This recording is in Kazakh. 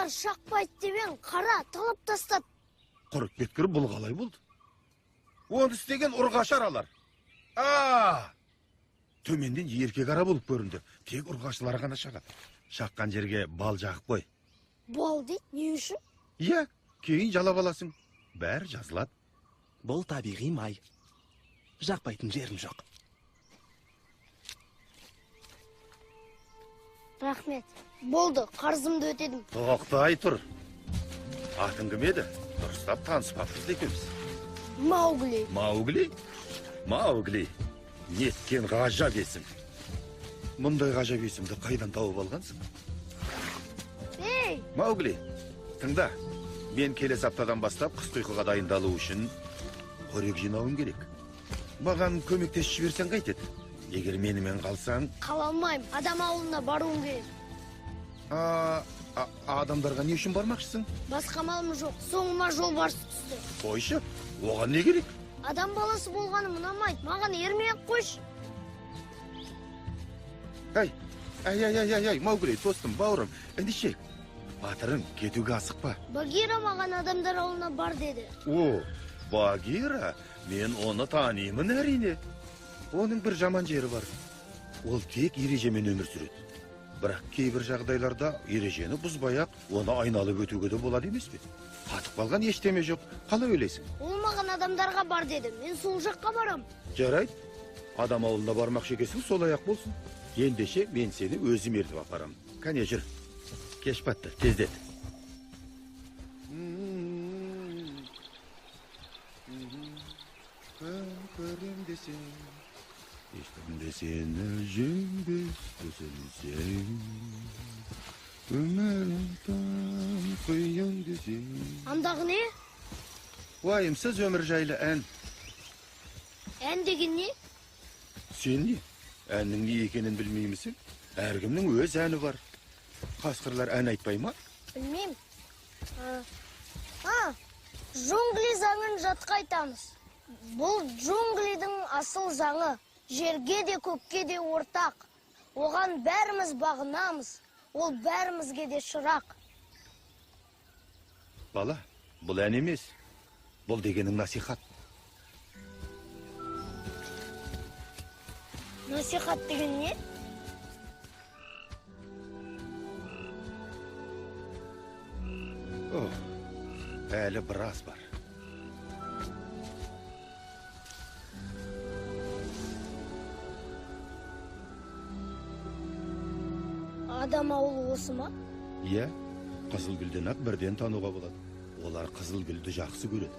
Олар шақпайды деп ең, қара, талап тастады. Құрып кеткір, бұл қалай болды? Оны істеген ұрғашы аралар. Төменден еркек ара болып көрінді. Тек ұрғашылар ғана шағады. Шаққан жерге бал жағып қой. Бал дейді, не үшін? Иә, кейін жалап аласың. Бәрі жазылады. Бұл табиғи май. Жақпайтын жерім жоқ. Рахмет. Болды, қарызымды өтедім. Тоқтай тұр. Атың кім еді? Дұрыстап таныспаппыз екеуміз. Маугли. Маугли? Маугли. Неткен ғажап есім. Мұндай ғажап есімді қайдан тауып алғансың? Ей! Маугли, тыңда. Мен келесі аптадан бастап қысқы ұйқыға дайындалу үшін қорек жинауым керек. Маған көмектесіп жіберсең қайтеді? Егер менімен қалсаң... Қала алмаймын, адам ауылына баруым керек. Адамдарға не үшін бармақшысың? Басқа малым жоқ, соңыма жолбарыс түсті. Қойшы, оған не керек? Адам баласы болғаным ұнамайды, маған ермей-ақ қойшы. Ай, ай, ай, ай, ай, Маугли, достым, бауырым, індішек. Батырым, кетуге асықпа. Багира маған адамдар ауылына бар деді. О, Багира, мен оны танимын әрине. Оның бір жаман жері бар. Ол тек ережемен өмір сүреді. Бірақ кейбір жағдайларда ережені бұзбай-ақ оны айналып өтуге де болады емес пе? Қатып қалған ештеме жоқ. Қалай ойлайсың? Ол маған адамдарға бар деді. Мен сол жаққа барам. Жарайды. Адам ауылына бармақшы екенсің, солай-ақ болсын. Ендеше мен сені өзім ертіп апарам. Кәне жүр. Кеш батты, тездет. Көрем десең, ешкім де сені жеңбес төселсең, өмірім таң қиын десең. Андағы не? Уайымсыз өмір жайлы ән. Ән деген не? Сен не? Әннің не екенін білмеймісің? Әркімнің өз әні бар. Қасқырлар ән айтпай ма? Білмеймін. Джунгли заңын жатқа айтамыз. Бұл джунглидің асыл заңы. Жерге де көкке де ортақ. Оған бәріміз бағынамыз. Ол бәрімізге де шырақ. Бала, бұл ән емес. Бұл дегенің насихат. Насихат деген не? О, әлі біраз бар. Адам ауылы осы ма? Иә, қызыл гүлден ақ бірден тануға болады. Олар қызыл гүлді жақсы көреді.